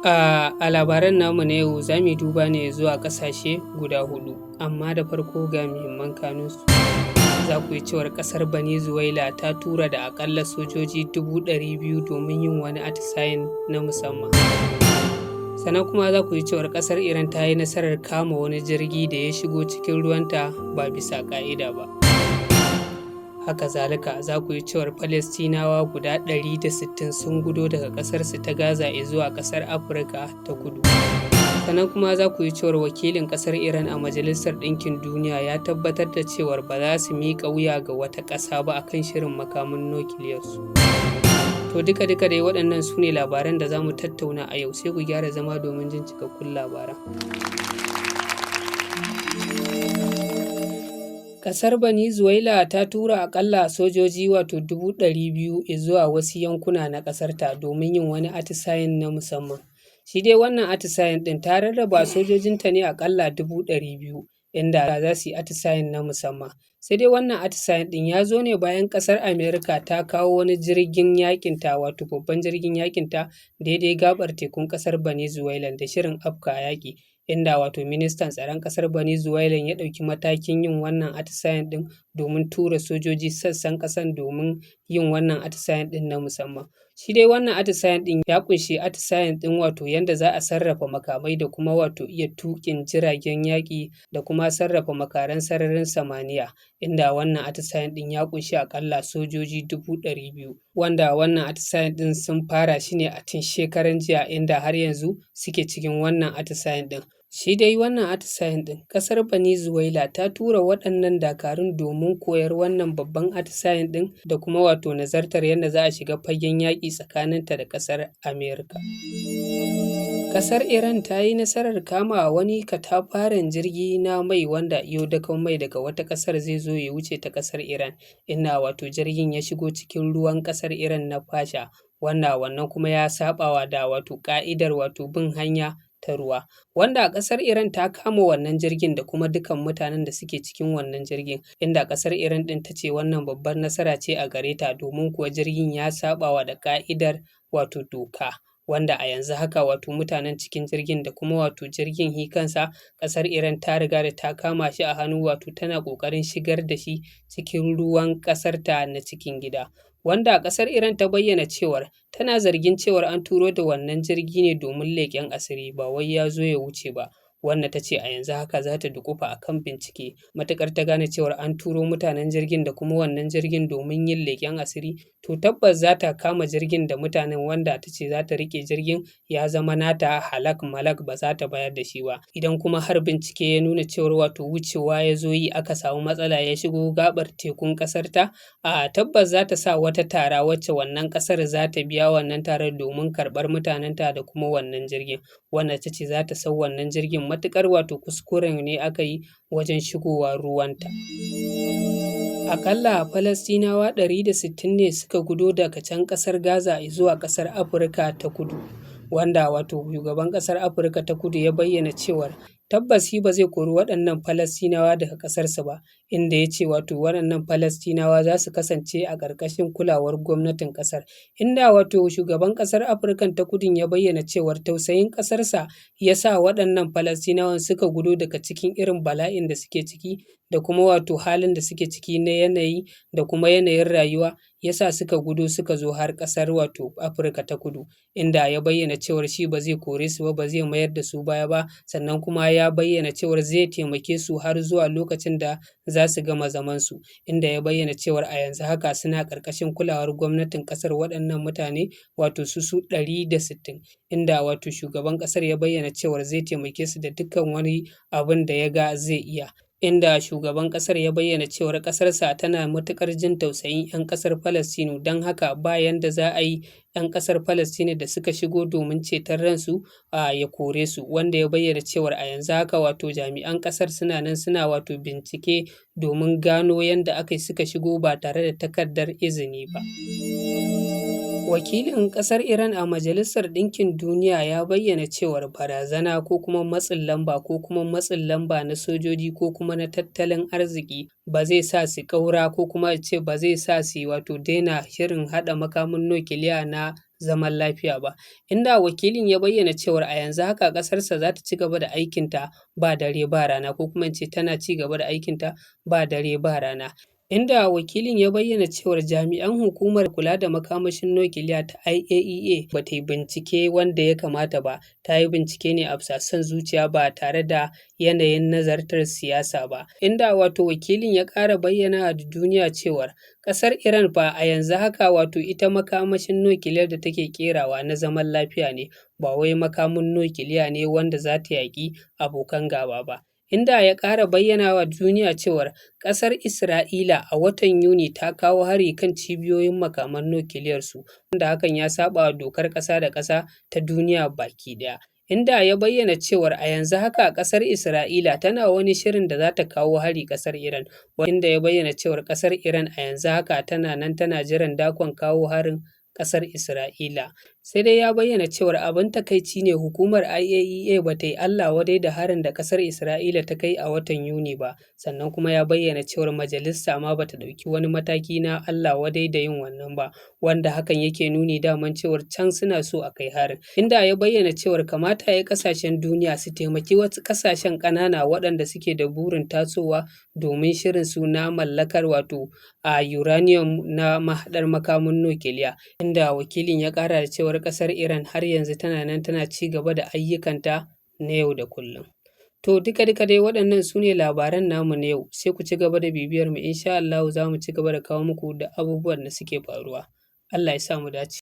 A labaran namu na yau za mu duba ne zuwa ƙasashe guda hudu, amma da farko ga muhimman kanunsu. Za ku yi cewar ƙasar Venezuela ta tura da aƙalla sojoji 200,000 domin yin wani atisayen na musamman. Sannan kuma za ku yi cewar ƙasar Iran ta yi nasarar kama wani jirgi da ya shigo cikin ruwanta ba bisa ƙa'ida ba. Haka zalika za ku yi cewar Falastinawa guda 160 sun gudo daga ƙasarsu ta Gaza zuwa ƙasar Afirka ta Kudu. Sannan kuma za ku yi cewar wakilin ƙasar Iran a Majalisar Ɗinkin Duniya ya tabbatar da cewar ba za su miƙa wuya ga wata ƙasa ba akan shirin makamin nukiliyarsu. To, duka duka dai waɗannan su ne labaran da za mu tattauna a yau. Sai ku gyara zama domin jin cikakkun labaran. Ƙasar Venezuela ta tura aƙalla sojoji wato 200,000 zuwa wasu yankuna na ƙasarta domin yin wani atisayen na musamman. Shi dai wannan atisayen ɗin, ta rarraba sojojinta ne aƙalla 200,000, inda za su yi atisayen na musamman. Sai dai wannan atisayen ɗin ya zo ne bayan ƙasar Amerika ta kawo wani jirgin yaƙinta, wato babban jirgin yaƙinta, daidai gaɓar tekun ƙasar Venezuela da shirin afka yaƙi, inda wato ministan tsaron ƙasar Venezuela ya ɗauki matakin yin wannan atisayen ɗin domin tura sojoji sassan ƙasar domin yin wannan atisayen ɗin na musamman. Shi dai wannan atisayen ɗin ya ƙunshi atisayen ɗin wato yanda za a sarrafa makamai da kuma wato iya tuƙin jiragen yaƙi da kuma sarrafa makaran sararin samaniya, inda wannan atisayen ɗin ya ƙunshi aƙalla sojoji 200,000, wanda wannan atisayen ɗin sun fara shi ne a tun shekaran jiya, inda har yanzu suke cikin wannan atisayen ɗin. Shi dai wannan atisayen ɗin, ƙasar Venezuela ta tura waɗannan dakarun domin koyar wannan babban atisayen ɗin da kuma wato nazartar yadda za a shiga fagen yaƙi tsakaninta da ƙasar Amerika. Ƙasar Iran ta yi nasarar kama wani katafaren jirgi na mai wanda yo dakon mai daga wata ƙasar zai zo ya wuce ta ƙasar Iran, inda wato jirgin ya shigo cikin ruwan ƙasar Iran na Fasha, wanda wannan kuma ya saɓawa da wato ƙa'idar wato bin hanya ta ruwa, wanda ƙasar Iran ta kama wannan jirgin da kuma dukan mutanen da suke cikin wannan jirgin, inda ƙasar Iran ɗin ta ce wannan babbar nasara ce a gare ta, domin kuwa jirgin ya saɓawa da ƙa'idar wato doka, wanda a yanzu haka wato mutanen cikin jirgin da kuma wato jirgin hi kansa, ƙasar Iran ta riga da ta kama shi a hannu, wato tana ƙoƙarin shigar da shi cikin ruwan ƙasarta na cikin gida, wanda ƙasar Iran ta bayyana cewar tana zargin cewar an turo da wannan jirgi ne domin leƙen asiri, ba wai ya zo ya wuce ba, wanda ta ce a yanzu haka za ta duƙufa a kan bincike. Matuƙar ta gane cewar an turo mutanen jirgin da kuma wannan jirgin domin yin leƙen asiri, to tabbas za ta kama jirgin da mutanen, wanda ta ce za ta riƙe jirgin ya zama nata halak malak, ba za ta bayar da shi ba. Idan kuma har bincike ya nuna cewar wato wucewa ya zo yi aka samu matsala ya shigo gaɓar tekun ƙasar ta, a tabbas za ta sa wata tara wacce wannan ƙasar za ta biya wannan tarar domin karɓar mutanenta da kuma wannan jirgin, wanda ta ce za ta sau wannan jirgin matuƙar wato kuskuren ne aka yi wajen shigowa ruwanta. Aƙalla Falastinawa 160 ne suka gudo daga can ƙasar Gaza zuwa ƙasar Afirka ta Kudu, wanda wato shugaban ƙasar Afirka ta Kudu ya bayyana cewar tabbas shi ba zai kori waɗannan Falastinawa daga ƙasarsa ba, inda ya ce wato waɗannan Falastinawa za su kasance a ƙarƙashin kulawar gwamnatin ƙasar, inda wato shugaban ƙasar Afirka ta Kudun ya bayyana cewar tausayin ƙasarsa ya sa waɗannan Falastinawan suka gudo daga cikin irin bala'in da suke ciki da kuma wato halin da suke ciki na yanayi da kuma yanayin rayuwa, ya sa suka gudo suka zo har ƙasar wato Afirka ta Kudu, inda ya bayyana cewar shi ba zai kore su ba, ba zai mayar da su baya ba. Sannan kuma ya bayyana cewar zai taimake su har zuwa lokacin da za su gama zamansu, inda ya bayyana cewar a yanzu haka suna ƙarƙashin kulawar gwamnatin ƙasar, waɗannan mutane wato su 160, inda wato shugaban ƙasar ya bayyana cewar zai taimake su da dukkan wani abin da ya ga zai iya, inda shugaban ƙasar ya bayyana cewar ƙasarsa tana matuƙar jin tausayin 'yan ƙasar Falastinu, don haka ba yanda za a yi 'yan ƙasar Falastinu da suka shigo domin ceton ransu a ya kore su, wanda ya bayyana cewar a yanzu haka wato jami'an ƙasar suna nan suna wato bincike domin gano yanda aka yi suka shigo ba tare da takardar izini ba. Wakilin ƙasar Iran a Majalisar Ɗinkin Duniya ya bayyana cewar barazana ko kuma matsin lamba ko kuma matsin lamba na sojoji ko kuma na tattalin arziki ba zai sa su ƙaura ko kuma ce ba zai sa su wato daina shirin haɗa makamin nukiliya na zaman lafiya ba. Inda wakilin ya bayyana cewar a yanzu haka ƙasarsa za ta ci gaba da aikinta ba dare ba rana, ko kuma in ce tana ci gaba da aikinta ba dare ba rana. Inda wakilin ya bayyana cewar jami'an hukumar kula da makamashin nukiliya ta IAEA ba ta yi bincike wanda ya kamata ba, ta yi bincike ne a bisa son zuciya ba tare da yanayin nazartar siyasa ba. Inda wato wakilin ya ƙara bayyana da duniya cewar ƙasar Iran fa a yanzu haka wato ita makamashin nukiliyar da take ƙerawa na zaman lafiya ne, ba wai makamin nukiliya ne wanda za ta yaƙi abokan gaba ba. Inda ya ƙara bayyana wa duniya cewar ƙasar Isra'ila a watan Yuni ta kawo hari kan cibiyoyin makaman nukiliyarsu, wanda hakan ya saɓa wa dokar ƙasa da ƙasa ta duniya baki ɗaya. Inda ya bayyana cewar a yanzu haka ƙasar Isra'ila tana wani shirin da za ta kawo hari ƙasar Iran, inda ya bayyana cewar ƙasar Iran a yanzu haka tana nan tana jiran dakon kawo harin ƙasar Isra'ila. Sai dai ya bayyana cewar abin takaici ne hukumar IAEA ba ta yi Allah wadai da harin da ƙasar Isra'ila ta kai a watan Yuni ba, sannan kuma ya bayyana cewar majalisa ma ba ta ɗauki wani mataki na Allah wadai da yin wannan ba, wanda hakan yake nuni daman cewar can suna so a kai harin. Inda ya bayyana cewar kamata ya ƙasashen duniya su taimaki wasu ƙasashen ƙanana waɗanda suke da burin tasowa domin shirin su na mallakar wato a uranium na mahaɗar makamin nukiliya. Inda wakilin ya ƙara da cewar ƙasar Iran har yanzu tana nan tana ci gaba da ayyukanta na yau da kullum. To duka-duka dai waɗannan su ne labaran namu na yau, sai ku ci gaba da bibiyar mu, insha Allahu za mu ci gaba da kawo muku da abubuwan da suke faruwa. Allah ya sa mu dace.